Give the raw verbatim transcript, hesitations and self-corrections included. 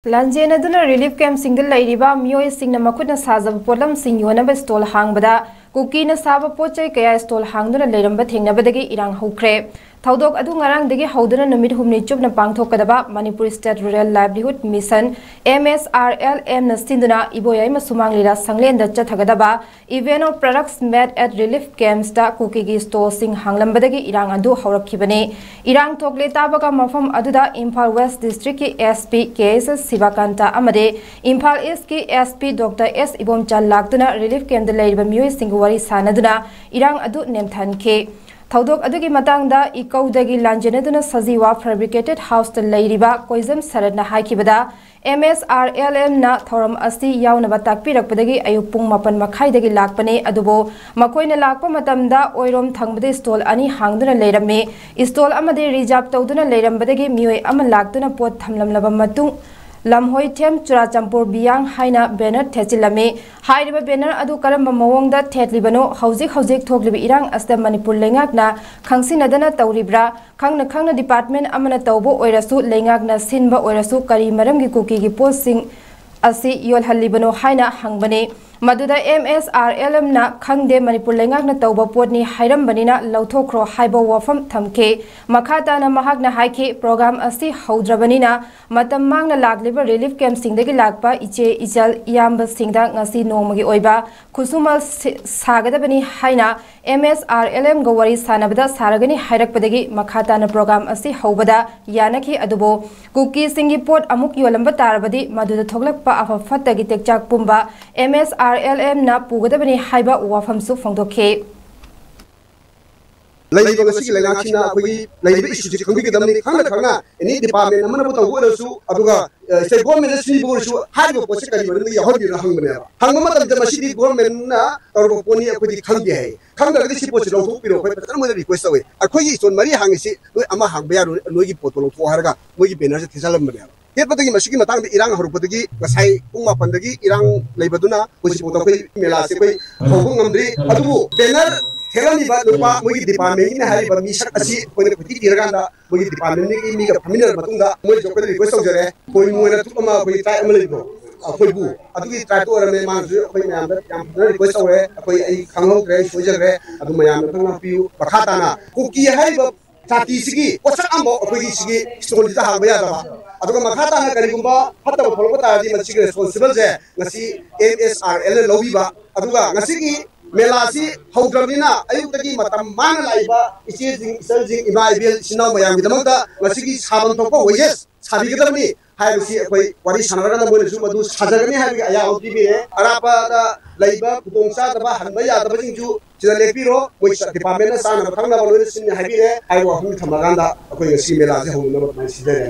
ꯂꯥꯟꯖꯦꯟꯅꯗꯨꯅ relief ꯀꯦꯝꯞꯁꯤꯡꯗ ꯂꯩꯔꯤꯕ ꯃꯤꯑꯣꯏꯁꯤꯡꯅ ꯃꯈꯨꯠꯅ ꯁꯥꯖꯕ ꯄꯣꯠꯂꯝꯁꯤꯡ ꯌꯣꯟꯅꯕ ꯁ꯭ꯇꯣꯜ ꯍꯥꯡꯕꯗ ꯀꯨꯀꯤꯅ ꯁꯥꯕ ꯄꯣꯠ ꯆꯩ ꯀꯌꯥ ꯁ꯭ꯇꯣꯜ ꯍꯥꯡꯗꯨꯅ ꯂꯩꯔꯝꯕ ꯊꯦꯡꯅꯕꯗꯒꯤ ꯏꯔꯥꯡ ꯍꯧꯈ꯭ꯔꯦ꯫ ꯊꯧꯗꯣꯛ ꯑꯗꯨ ꯉꯔꯥꯡꯗꯒꯤ ꯍꯧꯗꯨꯅ ꯅꯨꯃꯤꯠ ꯍꯨꯝꯅꯤ ꯆꯨꯞꯅ ꯄꯥꯡꯊꯣꯛꯀꯗꯕ Manipur state rural livelihood mission, M S R L M ꯅ ꯁꯤꯟꯗꯨꯅ ꯏꯕꯣꯌꯥꯏꯃ ꯁꯨꯃꯥꯡ ꯂꯤꯂꯥ ꯁꯪꯂꯦꯟꯗ ꯆꯠꯊꯒꯗꯕ Event of Products Made at Relief Camps ꯇ ꯀꯨꯀꯤꯒꯤ ꯁ꯭ꯇꯣꯜꯁꯤꯡ ꯍꯥꯡꯂꯝꯕꯗꯒꯤ ꯏꯔꯥꯡ ꯑꯗꯨ ꯍꯧꯔꯛꯈꯤꯕꯅꯤ꯫ ꯏꯔꯥꯡ ꯊꯣꯛꯂꯦ ꯇꯥꯕꯒ ꯃꯐꯝ ꯑꯗꯨꯗ ꯏꯝꯐꯥꯜ ꯋꯦꯁ꯭ꯠ ꯗꯤꯁ꯭ꯠꯔꯤꯛꯀꯤ S P K S Shibakanta ꯑꯃꯗꯤ Imphal ꯏꯁ꯭ꯠꯀꯤ S P Doctor S Ibomcha ꯂꯥꯛꯇꯨꯅ ꯔꯤꯂꯤꯐ ꯀꯦꯝꯞꯇ ꯂꯩꯔꯤꯕ ꯃꯤꯑꯣꯏꯁꯤꯡꯒ ꯋꯥꯔꯤ ꯁꯥꯅꯗꯨꯅ ꯏꯔꯥꯡ ꯑꯗꯨ ꯅꯦꯝꯊꯍꯟꯈꯤ꯫ ꯊꯧꯗꯣꯛ ꯑꯗꯨꯒꯤ ꯃꯇꯥꯡꯗ ꯏꯀꯧꯗꯒꯤ ꯂꯥꯟꯖꯦꯟꯅꯗꯨꯅ ꯁꯖꯤꯋꯥ ꯐꯦꯕ꯭ꯔꯤꯀꯦꯇꯦꯗ ꯍꯥꯎꯁꯇ ꯂꯩꯔꯤꯕ ꯀꯣꯏꯖꯝ ꯁꯔꯠꯅ ꯍꯥꯏꯈꯤꯕꯗ, M S R L M ꯅ ꯊꯧꯔꯝ ꯑꯁꯤ ꯌꯥꯎꯅꯕ ꯇꯥꯛꯄꯤꯔꯛꯄꯗꯒꯤ ꯑꯌꯨꯛ ꯄꯨꯡ ꯃꯥꯄꯟ ꯃꯈꯥꯏꯗꯒꯤ ꯂꯥꯛꯄꯅꯤ, ꯑꯗꯨꯕꯨ ꯃꯈꯣꯏꯅ ꯂꯥꯛꯄ ꯃꯇꯝꯗ ꯑꯣꯏꯔꯣꯝ ꯊꯪꯕꯗ ꯁ꯭ꯇꯣꯜ ꯑꯅꯤ ꯍꯥꯡꯗꯨꯅ ꯂꯩꯔꯝꯃꯤ꯫ ꯁ꯭ꯇꯣꯜ ꯑꯃꯗꯤ ꯔꯤꯖꯥꯔꯚ ꯇꯧꯗꯨꯅ ꯂꯩꯔꯝꯕꯗꯒꯤ ꯃꯤꯑꯣꯏ ꯑꯃ ꯂꯥꯛꯇꯨꯅ ꯄꯣꯠ ꯊꯝꯂꯝꯂꯕ ꯃꯇꯨꯡ ꯂꯝꯍꯣꯏꯊꯦꯝ ꯆꯨꯔꯥꯆꯥꯟꯄꯨꯔ ꯕꯤꯌꯥꯡ ꯍꯥꯏꯅ ꯕꯦꯅꯔ ꯊꯦꯠꯆꯤꯜꯂꯝꯃꯤ꯫ ꯍꯥꯏꯔꯤꯕ ꯕꯦꯅꯔ ꯑꯗꯨ ꯀꯔꯝꯕ ꯃꯑꯣꯡꯗ ꯊꯦꯠꯂꯤꯕꯅꯣ, ꯍꯧꯖꯤꯛ ꯍꯧꯖꯤꯛ ꯊꯣꯛꯂꯤꯕ ꯏꯔꯥꯡ ꯑꯁꯤꯗ ꯃꯅꯤꯄꯨꯔ ꯂꯩꯉꯥꯛꯅ ꯈꯪꯁꯤꯟꯅꯗꯅ ꯇꯧꯔꯤꯕ꯭ꯔꯥ? ꯈꯪꯅ ꯈꯪꯅ ꯗꯤꯄꯥꯔꯠꯃꯦꯟꯠ ꯑꯃꯅ ꯇꯧꯕ ꯑꯣꯏꯔꯁꯨ, ꯂꯩꯉꯥꯛꯅ ꯁꯤꯟꯕ ꯑꯣꯏꯔꯁꯨ, ꯀꯔꯤ ꯃꯔꯝꯒꯤ ꯀꯨꯀꯤꯒꯤ ꯄꯣꯠꯁꯤꯡ ꯑꯁꯤ ꯌꯣꯜꯍꯜꯂꯤꯕꯅꯣ ꯍꯥꯏꯅ ꯍꯪꯕꯅꯤ꯫ ꯃꯗꯨꯗ M S R L M ꯅ ꯈꯪꯗꯦ, ꯃꯅꯤꯄꯨꯔ ꯂꯩꯉꯥꯛꯅ ꯇꯧꯕ ꯄꯣꯠꯅꯤ ꯍꯥꯏꯔꯝꯕꯅꯤꯅ ꯂꯧꯊꯣꯛꯈ꯭ꯔꯣ ꯍꯥꯏꯕ ꯋꯥꯐꯝ ꯊꯝꯈꯤ꯫ ꯃꯈꯥ ꯇꯥꯅ ꯃꯍꯥꯛꯅ ꯍꯥꯏꯈꯤ, ꯄ꯭ꯔꯣꯒ꯭ꯔꯥꯝ ꯑꯁꯤ ꯍꯧꯗ꯭ꯔꯕꯅꯤꯅ ꯃꯇꯝ ꯃꯥꯡꯅ ꯂꯥꯛꯂꯤꯕ ꯔꯤꯂꯤꯐ ꯀꯦꯝꯞꯁꯤꯡꯗꯒꯤ ꯂꯥꯛꯄ ꯏꯆꯦ ꯏꯆꯜ ꯏꯌꯥꯝꯕꯁꯤꯡꯗ ꯉꯁꯤ ꯅꯣꯡꯃꯒꯤ ꯑꯣꯏꯕ ꯈꯨꯠꯁꯨꯃꯜ ꯁꯤ-, ꯁꯥꯒꯗꯕꯅꯤ ꯍꯥꯏꯅ M S R L M ꯒ ꯋꯥꯔꯤ ꯁꯥꯟꯅꯕꯗ ꯁꯥꯔꯒꯅꯤ ꯍꯥꯏꯔꯛꯄꯗꯒꯤ ꯃꯈꯥ ꯇꯥꯅ ꯄ꯭ꯔꯣꯒ꯭ꯔꯥꯝ ꯑꯁꯤ ꯍꯧꯕꯗ ꯌꯥꯅꯈꯤ꯫ ꯑꯗꯨꯕꯨ ꯀꯨꯀꯤꯁꯤꯡꯒꯤ ꯄꯣꯠ ꯑꯃꯨꯛ ꯌꯣꯜꯂꯝꯕ ꯇꯥꯔꯕꯗꯤ ꯃꯗꯨꯗ ꯊꯣꯛꯂꯛꯄ ꯑꯐ ꯐꯠꯇꯒꯤ ꯇꯦꯛꯆꯥꯛ ꯄꯨꯝꯕ M S R L M ꯅ ꯄꯨꯒꯗꯕꯅꯤ ꯍꯥꯏꯕ ꯋꯥꯐꯝꯁꯨ ꯐꯣꯡꯗꯣꯛꯈꯤ꯫ ꯂꯩꯔꯤꯕ ꯉꯁꯤꯒꯤ ꯂꯩꯉꯥꯛꯁꯤꯅ ꯑꯩꯈꯣꯏꯒꯤ ꯂꯩꯔꯤꯕ ꯏꯁꯨꯁꯤ ꯈꯪꯕꯤꯒꯗꯕꯅꯤ꯫ ꯈꯪꯅ ꯈꯪꯅ ꯑꯦꯅꯤ ꯗꯤꯄꯥꯔꯠꯃꯦꯟ ꯑꯃꯅꯕꯨ ꯇꯧꯕ ꯑꯣꯏꯔꯁꯨ, ꯑꯗꯨꯒ ꯁ꯭ꯇꯦꯠ ꯒꯣꯔꯃꯦꯟꯅ ꯁꯤꯟꯕ ꯑꯣꯏꯔꯁꯨ ꯍꯥꯏꯔꯤꯕ ꯄꯣꯠꯁꯤ ꯀꯔꯤ ꯃꯔꯝꯗ ꯌꯥꯎꯍꯟꯕꯤꯔꯤꯅꯣ ꯍꯪꯕꯅꯦꯕ꯫ ꯍꯪꯕ ꯃꯇꯝꯗ ꯃꯁꯤꯗꯤ ꯒꯣꯔꯃꯦꯟꯅ ꯇꯧꯔꯕ ꯄꯣꯠꯅꯤ, ꯑꯩꯈꯣꯏꯗꯤ ꯈꯪꯗꯦ ꯍꯥꯏ꯫ ꯈꯪꯗ꯭ꯔꯒꯗꯤ ꯁꯤ ꯄꯣꯠꯁꯤ ꯂꯧꯊꯣꯛꯄꯤꯔꯣ, ꯑꯩꯈꯣꯏ ꯐꯖꯅ ꯃꯣꯏꯗ ꯔꯤꯀ꯭ꯋꯦꯁ ꯇꯧꯋꯦ꯫ ꯑꯩꯈꯣꯏꯒꯤ ꯁ꯭ꯇꯣꯜ ꯃꯔꯤ ꯍꯥꯡꯉꯤꯁꯤ ꯅꯣꯏ ꯑꯃ ꯍꯥꯡꯕ ꯌꯥꯔꯣꯏ, ꯅꯣꯏꯒꯤ ꯄꯣꯠꯇꯣ ꯂꯧꯊꯣꯛꯑꯣ ꯍꯥꯏꯔꯒ ꯃꯣꯏꯒꯤ ꯕꯦꯅꯔꯁꯦ ꯊꯦꯠꯆꯜꯂꯝꯕꯅꯦꯕ꯫ ꯊꯦꯠꯄꯗꯒꯤ ꯃꯁꯤꯒꯤ ꯃꯇꯥꯡꯗ ꯏꯔꯥꯡ ꯍꯧꯔꯛꯄꯗꯒꯤ ꯉꯁꯥꯏ ꯄꯨꯡ ꯃꯥꯄꯟꯗꯒꯤ ꯏꯔꯥꯡ ꯂꯩꯕꯗꯨꯅ ꯑꯩꯈꯣꯏ ꯁꯤꯐꯥꯎꯗ ꯑꯩꯈꯣꯏ ꯃꯦꯂꯥꯁꯦ ꯑꯩꯈꯣꯏ ꯍꯧꯕ ꯉꯝꯗ꯭ꯔꯤ꯫ ꯑꯗꯨꯕꯨ ꯕꯦꯅꯔ ꯊꯦꯠꯂꯝꯃꯤꯕ ꯅꯨꯄꯥ, ꯃꯣꯏꯒꯤ ꯗꯤꯄꯥꯔꯠꯃꯦꯟꯒꯤꯅꯤ ꯍꯥꯏꯔꯤꯕ ꯃꯤꯁꯛ ꯑꯁꯤ ꯑꯩꯈꯣꯏꯅ ꯀꯣꯏꯊꯤ ꯊꯤꯔꯀꯥꯟꯗ ꯃꯣꯏꯒꯤ ꯗꯤꯄꯥꯔꯠꯃꯦꯟꯒꯤ ꯃꯤꯒ ꯐꯝꯃꯤꯟꯅꯔ ꯃꯇꯨꯡꯗ ꯃꯣꯏꯁꯨ ꯑꯩꯈꯣꯏꯗ ꯔꯤꯀ꯭ꯋꯦꯁ ꯇꯧꯖꯔꯦ, ꯑꯩꯈꯣꯏ ꯃꯣꯏꯅ ꯊꯨꯞ ꯑꯃ ꯑꯩꯈꯣꯏꯒꯤ ꯇ꯭ꯔꯥꯏꯕ ꯑꯃ ꯂꯩꯕꯗꯣ, ꯑꯩꯈꯣꯏꯕꯨ ꯑꯗꯨꯒꯤ ꯇ꯭ꯔꯥꯏꯕꯇ ꯑꯣꯏꯔꯝꯃꯦ꯫ ꯃꯥꯅꯁꯨ ꯑꯩꯈꯣꯏ ꯃꯌꯥꯝꯗ ꯌꯥꯝ ꯐꯖꯅ ꯔꯤꯀ꯭ꯋꯦꯁ ꯇꯧꯔꯦ, ꯑꯩꯈꯣꯏ, ꯑꯩ ꯈꯪꯍꯧꯗ꯭ꯔꯦ, ꯑꯩ ꯁꯣꯏꯖꯈ꯭ꯔꯦ, ꯑꯗꯨ ꯃꯌꯥꯝꯅ ꯈꯪꯍꯟꯕꯤꯌꯨ꯫ ꯃꯈꯥ ꯇꯥꯅ ꯀꯨꯀꯤ ꯍꯥꯏꯔꯤꯕ ꯖꯥꯇꯤꯁꯤꯒꯤ ꯄꯣꯠꯁꯛ ꯑꯃꯐꯥꯎ ꯑꯩꯈꯣꯏꯒꯤ ꯁꯤꯒꯤ ꯁ꯭ꯇꯣꯜꯁꯤꯗ ꯍꯥꯡꯕ ꯌꯥꯗꯕ, ꯑꯗꯨꯒ ꯃꯈꯥ ꯇꯥꯅ ꯀꯔꯤꯒꯨꯝꯕ ꯐꯠꯇꯕ ꯊꯣꯛꯂꯛꯄ ꯇꯥꯔꯗꯤ ꯃꯁꯤꯒꯤ ꯔꯦꯁꯄꯣꯟꯁꯤꯕꯜꯁꯦ ꯉꯁꯤ ꯑꯦꯝ ꯑꯦꯁ ꯑꯥꯔ ꯑꯦꯜꯅ ꯂꯧꯕꯤꯕ, ꯑꯗꯨꯒ ꯉꯁꯤꯒꯤ ꯃꯦꯂꯥꯁꯤ ꯍꯧꯗ꯭ꯔꯕꯅꯤꯅ ꯑꯌꯨꯛꯇꯒꯤ ꯃꯇꯝ ꯃꯥꯡꯅ ꯂꯥꯛꯏꯕ ꯏꯆꯦꯁꯤꯡ, ꯏꯆꯜꯁꯤꯡ, ꯏꯃꯥ ꯏꯕꯦꯜ, ꯏꯆꯤꯟ ꯏꯅꯥꯎ ꯃꯌꯥꯝꯒꯤꯗꯃꯛꯇ ꯉꯁꯤꯒꯤ ꯁꯥꯐꯝ ꯊꯣꯛꯄ ꯋꯦꯖꯦꯁ ꯁꯥꯕꯤꯒꯗꯕꯅꯤ ꯍꯥꯏꯕꯁꯤ ꯑꯩꯈꯣꯏ ꯋꯥꯔꯤ ꯁꯥꯟꯅꯔꯀꯥꯟꯗ ꯃꯣꯏꯅꯁꯨ ꯃꯗꯨ ꯁꯥꯖꯒꯅꯤ ꯍꯥꯏꯕꯒꯤ ꯑꯌꯥꯕ ꯄꯤꯕꯤꯔꯦ꯫ ꯑꯔꯥꯞꯄꯗ ꯂꯩꯕ ꯈꯨꯗꯣꯡ ꯆꯥꯗꯕ, ꯍꯟꯕ ꯌꯥꯗꯕꯁꯤꯡꯁꯨ ꯁꯤꯗ ꯂꯦꯞꯄꯤꯔꯣ, ꯃꯣꯏ ꯗꯤꯄꯥꯔꯠꯃꯦꯟꯅ ꯆꯥꯅꯕ ꯊꯛꯅꯕ ꯂꯣꯏꯅ ꯁꯤꯟꯅꯤ ꯍꯥꯏꯕꯤꯔꯦ꯫ ꯍꯥꯏꯕ ꯋꯥꯐꯝ ꯊꯝꯃꯀꯥꯟꯗ ꯑꯩꯈꯣꯏ ꯉꯁꯤ ꯃꯦꯂꯥꯁꯦ ꯍꯧꯅꯅꯕ ꯑꯗꯨꯃꯥꯏꯅ ꯁꯤꯟꯖꯔꯦ꯫